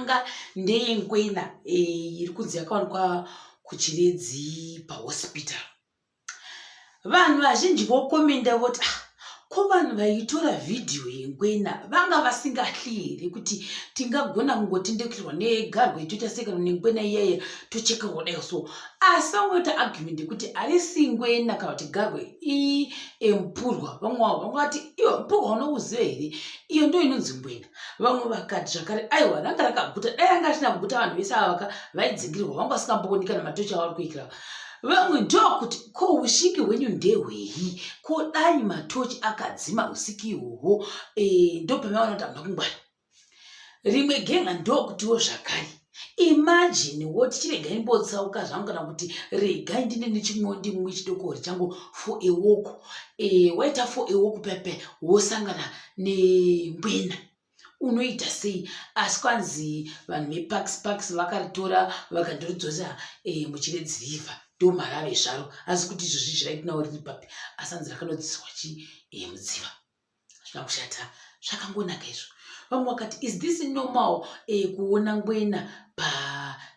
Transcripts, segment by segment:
Yekutanga ndeyengwena iri kunzi yakawanikwa kuChiredzi pahospital. Vanhu vazhinji vokomenda voti ah, ko vanhu vaitora vhidhiyo yengwena vanga vasingatyi here kuti tingagona kungotendekirwa negarwe toita sei kana nengwena iyaiya tocheka kudai so? Asi vamwe voita argument yekuti harisi ngwena kana kuti garwe iempurwa. Vamwe vavo vanga vati iwe mpurwa unouziva here, iyo ndo inonzi ngwena. Vamwe vakati zvakare aiwa, ranga rakaguta, dai ranga risina kuguta vanhu vese ava vaka vaidzingirirwa vanga vasingambooni kana matochi avari kuikira. Vamwe ndokuti ko ushingi hwenyu ndehwei, ko dai matochi akadzima usiku ihwohwo ndopamaona kuti hamuna kungwara. Rimwe genga ndokutiwo zvakare imagine woti chiregai mbotsauka zvangu kana kuti regai ndine nechimwewo ndimwe chidokori changu for a walk. Waita for a walk pepe wosangana nengwena, unoita sei? Asi kwanzi vanhu veparks parks vakaritora vakandoridzosa muChiredzi River, ndomarave zvaro. Asi kuti izvozvi right now riri papi? Asi anzi rakanodziswa chi mudziva. Zvina kushata, zvakangonaka izvo. Vamwe vakati is this normal kuona ngwena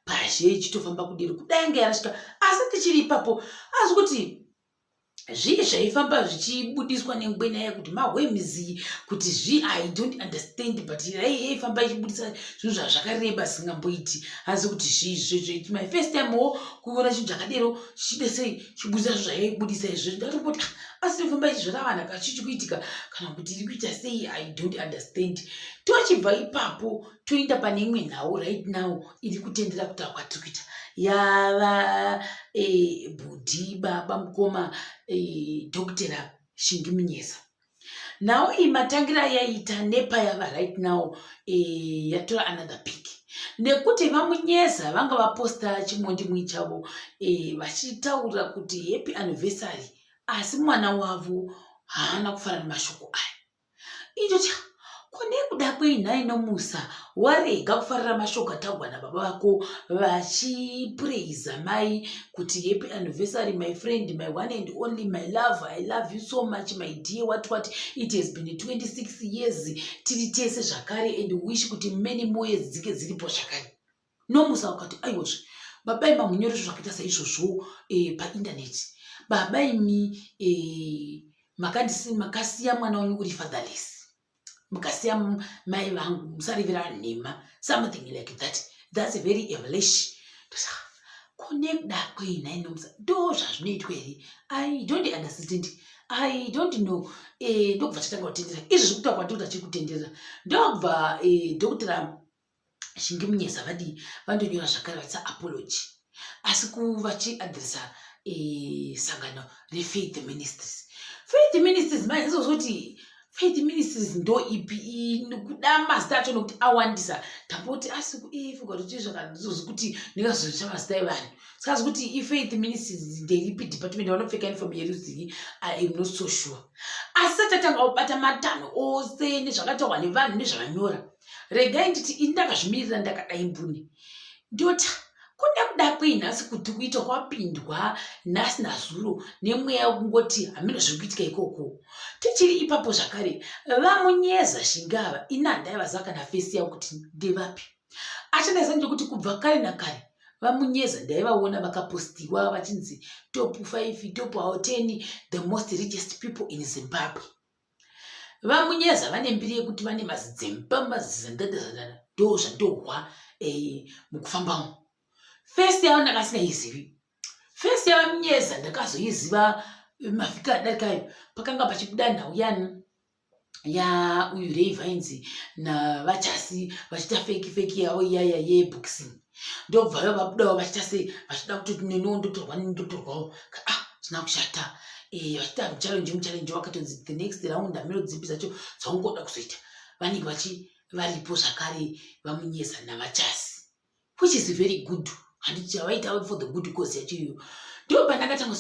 pazhe ichitofamba kudiri kudai nga yarasvika? Asi tichiri ipapo, asi kuti zvii zvaifamba zvichibudiswa nengwena yekuti mahwemizi kuti zvi, I don't understand, but yaifamba ichibudisa zvinhu zvazvakareba singamboiti. Asi kuti zvii izvozvo? It's my first time wo kuona chinhu chakadero chichide sei chibudisa zvinhu zvaibudisa izvozvo. Ndatomboti ah, asi inofamba ichizvara vanhu kachichi kuitika kana kuti iri kuita sei? I don't understand. Tochibva ipapo toenda pane imwe nhau right now iri kutendera kutaura kwatiri kuita yava bhudhi baba mukoma Dr Shingi Munyeza. Nhau iyi matangira ayaita nepayava right now yatora another pick nekuti vaMunyeza vanga vaposta chimondimwi chavo vachitaura kuti happy anniversary, asi mwana wavo haana kufara nemashoko aya. Indoti ko nekuda kwei nhai Nomusa warega kufarira mashoko ataurwa nababa vako vachipraisa mai kuti happy anniversary, my friend, my one and only, my love, I love you so much, my dear, what what, it has been 26 years tiri tese zvakare and wish kuti many more years dzinge dziripo zvakare. Nomusa wakati aiwazve baba imi hamunyori zvo zvakaita saizvozvo paindaneti. Baba imi makasiya mwana wenyu uri fatherless, mukasiya mai vangu, musarevera nhema, something like that, that's very evilish. Ko nekuda kwei nhai Nomusa? Ndo zvazvinoitwa here? I don't understand, I don't know. Ndokubva tatanga kutendera izvi zvikuta kwatiri kuti achiri kutenderera. Ndokubva Dr Shingi Munyeza vadii vandonyora zvakare vachisa apology, asi vachiadresa sangano reFaith Ministries. Faith Ministries mai kuti Faith Ministries ndo ipi kuda mazita acho nokuti awandisa? Tamboti asi ifuga kuti zvakandizozi kuti ndingazoita mazita evanhu sakazi kuti iFaith Ministries nderipi department, vanopfeka uniform yeruzii? I am not so sure. Asi tatanga kubata matanho ose nezvakataurwa nevanhu nezvavanyora, regai nditi ini ndakazvimirira ndakadai mbune. Ndoti kune kuda kwei nhasi kuti kuita kwapindwa nhasi nazuro nemweya wekungoti hameno zviri kuitika ikoko? Tichiri ipapo zvakare, vaMunyeza Shingava ini handaivaziva kana face yavo kuti ndevapi. Achandaiziva ndekuti kubva kare nakare vaMunyeza ndaivaona vakapostiwa vachinzi top 5, top 10, the most richest people in Zimbabwe. VaMunyeza vane mbiri yekuti vane mazidzemba mazizandadazandana, ndo zvandohwa mukufambamo. Face yavo ndakasingaizivi. Face yavaMunyeza ndakazoiziva mavhiki adarikayo pakanga pachibuda nhau yani ya uyu Ray Vines navaChasi vachiita fake fake yavo iyaya yeboxing. Ndobva yo vabudawo vachiita sei, vachida kutoti neniwo ndotorwa, neni ndotorwawo. Ah, zvina kushata. Vachiita muchallenge muchallenge wakatonzi the next round hameno dzipi dzacho dzaungoda kuzoita vanenge vachi varipo zvakare vaMunyeza navaChasi, which is very good. Handiti chavaita for the good cause yacho iyoyo? Ndo pandakatanga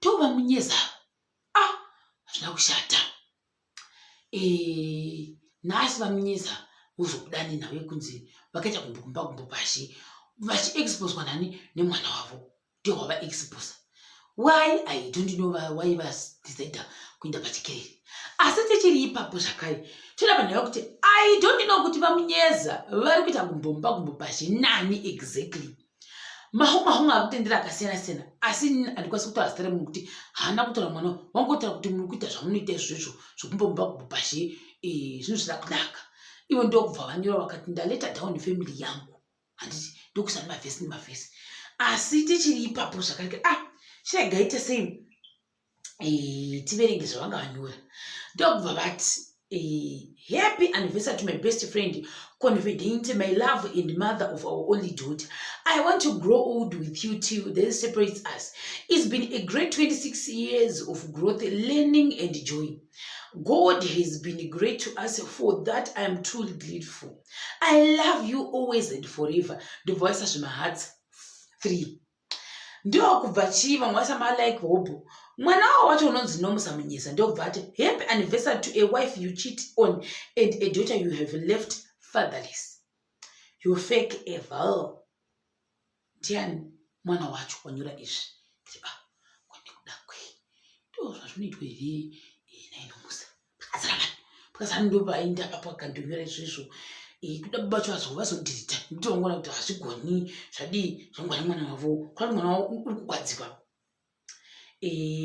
tovaMunyeza, ah, hazvina kushata. Nhasi vaMunyeza vozobuda nenhau yekunzi vakaita gumbo kumba gumbo pashi vachiexposwa nani? Nemwana wavo. Ndohwavaexposa. Why I don't know why vadecida kuenda pachikerere. Asi tichiri ipapo zvakare toda panhau yekuti I don't know kuti vaMunyeza vari kuita gumbomba gumbomba zvenani exactly. Mahungu mahungu akutendera akasiyana siyana, asi handikwanisi kutaura zita remunhu kuti haana kutaura mwana wangotaura kuti muri kuita zvamunoita izvozvo zvekumbomba gumbomba zve zvinhu zvisina kunaka. Ivo ndokubva vanyora vakati ndaleta down family yangu, handiti ndokuisa nemavhesi nemavhesi. Asi tichiri ipapo zvakare, chiregaite sei tiverenge zvavanga vanyora. Ndokubva vati, "Happy anniversary to my best friend, confidant, my love and mother of our only daughter. I want to grow old with you till death separates us. It's been a great 26 years of growth, learning and joy. God has been great to us. For that I am truly grateful. I love you always and forever." Ndobva vaisa zvimahearts 3, ndokubva chii vamwe vaisa malike hobho. Mwana wavo wacho unonzi Nomusa Munyeza ndokubva ati, "Happy anniversary to a wife you cheat on and a daughter you have left fatherless. You fake evil." Ndiani mwana wacho wanyora izvi? Ah, kwandikuda kwei, ndo zvazvinoitwa here nainomusa? Pakazara vanhu, pakazara, ndopainda papo akandonyora izvozvo. Kuda baba vacho vazodhirita nekuti vangoona kuti hazvigoni, zvadii, zvangwana mwana wavo kwati mwana wavo uri kugwadziwa.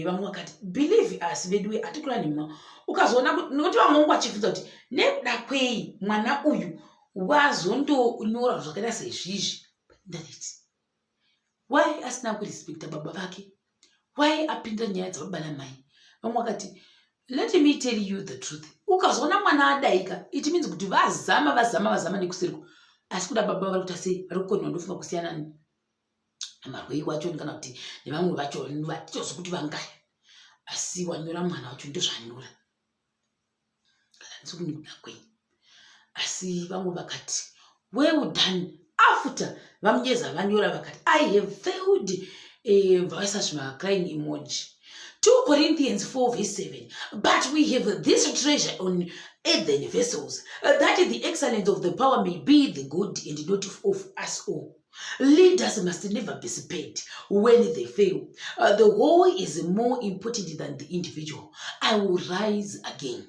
Vamwe vakati, "Believe us veduwe, hatikura nhema." Ukazoona nekuti vamwe vangu vachibvunza kuti nekuda kwei mwana uyu wazondonyora zvakaita seizvizvi paindaneti. Why asina kurespekta baba vake? Why apinda nyaya dzababa namai? Vamwe vakati, "Let me tell you the truth, ukazoona mwana adaika, it means kuti vazama, vazama, vazama nekusiriko, asi kuda baba vari kuita sei, vari kukoniwa." Ndofunga kusiyana namarwei wacho kana kuti nevamwe vacho vatitozi kuti vangaya, asi wanyora mwana wacho ndozvanyora, kana ndisi kunikuda kwei. Asi vamwe vakati, "Well done." After vaMunyeza vanyora vakati, "I have failed," vaisa zvimacrying emoji. 2 Corinthians 4 verse 7: "But we have this treasure on earthen vessels, that the excellence of the power may be the God and not of us all." Leaders must never be spared when they fail. The whole is more important than the individual. I will rise again.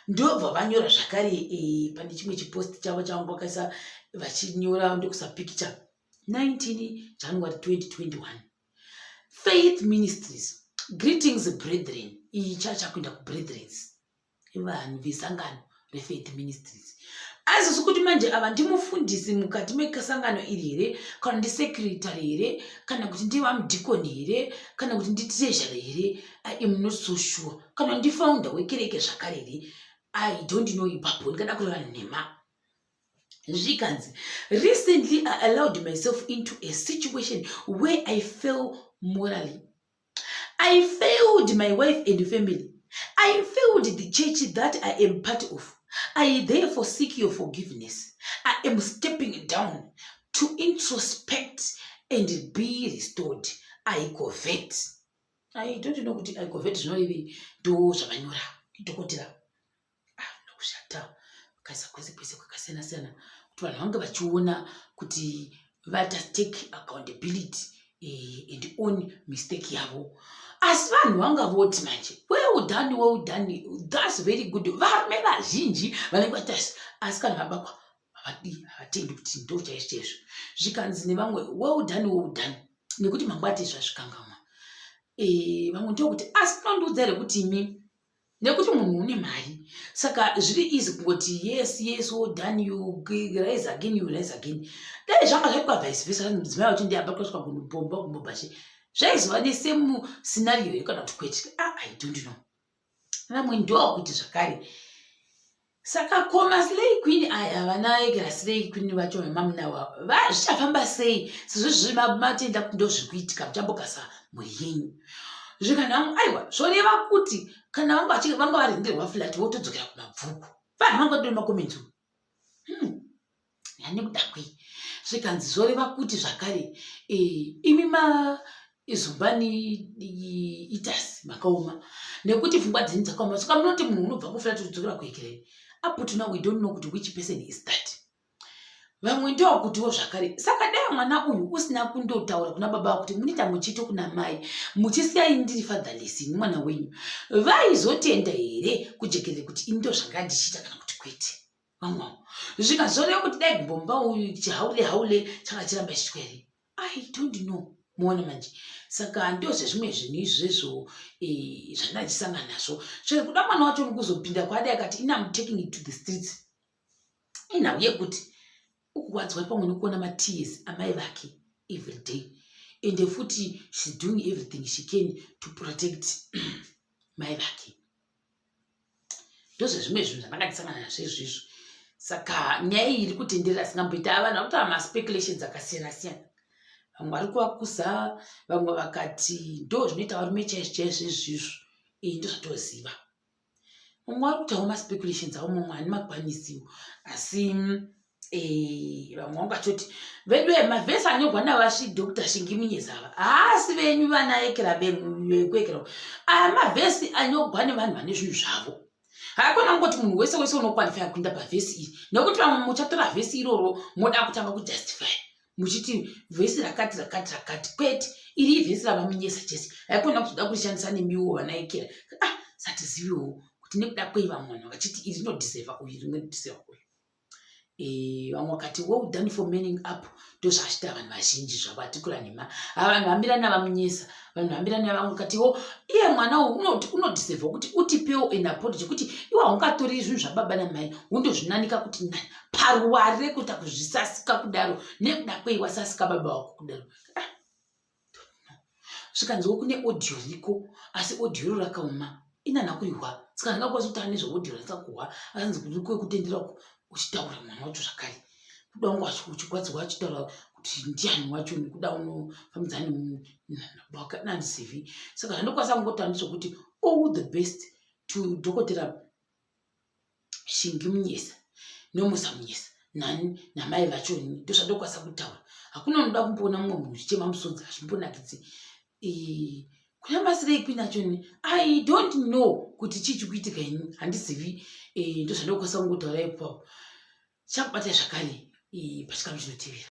Ndobva vanyora zvakare pane chimwe chipost chavo chavanga vakaisa vachinyora, ndokusa picture 19 January 2021, Faith Ministries: "Greetings brethren." Iyi chachakuenda kubrethrens, vanhu vesangano reFaith Ministries. Aizisi kuti manje ava ndimufundisi mukati mesangano iri here, kana ndisecretary here, kana kuti ndivamudhikoni here, kana kuti nditreasurer here? I am not so sure. Kana ndifounder wekereke zvakare here? I don't know ipapo, ndingada kureva nhema. Zvikanzi, "Recently I allowed myself into a situation where I fell morally. I failed my wife and family. I failed the church that I am part of. I therefore seek your forgiveness. I am stepping down to introspect and be restored. I covet." I don't know kuti "I covet" zvinorevei. Ndo zvavanyora dhokotera. Ah, kushata vakaisa kwese kwese kwakasiyana siyana kuti vanhu vange vachiona kuti vata take accountability and own mistake yavo. Asi vanhu vanga voti manje, "Well done, well done, that's very good." Varume vazhinji vanenge vachita, asi kana vabakwa havadi, havatendi kuti ndo chaizvo chaizvo. Zvikanzi nevamwe, "Well done, well done," nekuti mangwati zvazvikangamwa. Vamwe ndokuti, "Asi tinondiudza here kuti imi nekuti munhu une mari, saka zviri easy kungoti yes, well done, you rise again, you rise again. Dai zvanga zvaitwa vice versa, mudzimai wacho ndiye abatwa svika kunobhomba kumbobva che, zvaizova nesame scenario here kana kuti kwete?" Ah, I don't know. Vamwe ndokuti zvakare, saka koma slay queen aya, vana egera slay queen vacho vemamunawa, zvichafamba sei sezvo zviri matenda kuti ndo zviri kuitika, muchambogasa mhuri yenyu? Zvikanhu, aiwa, zvoreva kuti kana vanga varenderwa flat, votodzokera kumabvuku. Vanhu vanga vatori macomments Nekuda kwei? Zvikanzi zvoreva kuti zvakare imi mazumbani itasi makaoma, nekuti pfungwa dzenyu dzakaoma. Saka munoti munhu unobva kuflat kudzokera kuekirei? Up to now we don't know kuti which person is that. Vamwe ndokutiwo zvakare, saka dai mwana uyu usina kundotaura kuna baba kuti munoita muchiito kuna mai, muchisiya ini ndiri fatherless ini mwana wenyu, vaizotenda here kujekerere kuti ini ndozvanga ndichiita kana kuti kwete? Vamwe zvikazoreva kuti dai gumbo mumba uyu chihaule haule changa chiramba chichitwa here? I don't know. Muona manje, saka ndozvezvimwe zvinhu izvezvo eh, zvandachisangana nazvo. Zvekuda mwana wacho kuzopinda kwaadai akati ini am taking it to the streets, inhau yekuti ukurwadzwa pamwe nekuona matears amai vake every day, ende futi shes doing everything she can to protect mai vake. Ndozvezvimwe zvinhu zvandanga ndisangana nazvo izvizvo. Saka nyaya iyi iri kutenderera asingamboita, vanhu vakuita maspeculations akasiyana siyana. Vamwe vari kuvakuza, vamwe vakati ndo zvinoita varume chaizvo chaizvo izvizvo, iyi ndozvatoziva. Mumwe vari kuitawo maspeculations avo, mumwe hani makwanisiwo, asi eh, vamwe vangu vachoti veduwe mavhesi anyorwa navashi Dr Shingi Munyeza ava haasi venyu vana ekera vekuekera aya mavhesi anyorwa nevanhu vane zvinhu zvavo. Haikona kungoti munhu wese wese unokwalifya kuinda pavhesi iri, nekuti vamwe muchatora vhesi iroro moda kutanga kujustify muchiti vhesi rakati rakati rakati. Kwete, iri ivhesi ravaMunyesa chese, haikona kuzoda kurishandisa nemiwo vanaikera. Ah, satiziviwo kuti nekuda kwei vamwe vanhu vachiti iri rinodhiseva uyu, rimwe rinodhiseva uyu. Eh, vamwe vakati well done for manning up. Ndozvazvita vanhu vazhinji zvavo, hatikura nhema. Vanhu vamira navaMunyesa, vanhu vamira navamwe vakatiwo iye mwana uyu unodhisevha kuti utipewo an apology, kuti iwe haungatori zvinhu zvababa namai undozvinanika kuti nani paruware kuita kuzvisasika kudaro, nekuda kwei wasasika baba wako kudaro? Ah, zvikanziwo kune audio riko, asi audio iro rakaoma inana kurihwa, saka ndingakwanisa kutaura nezveaudio randisa kuhwa. Asanzi kuriko kutendera uchitaura mwana wacho zvakare, kuda wangu uchigwadzirwa achitaura kuti ndiani wacho nekuda unofambidzana nandizivi. Saka zvandokwanisa kungotaura ndezvekuti all the best to Dhokotera Shingi Munyesa noMusa Munyesa nani namai vachoni. Ndozvandokwanisa kutaura. Hakuna unoda kumboona mumwe munhu uchichema musodzi, hazvimbonakidzi. Kuna masirei queen achoni, I don't know kuti chii chikuitika, ini handizivi. Ndozvandokwanisa kungotaura ipapo. Chakubata zvakare pachikamu chinotevera.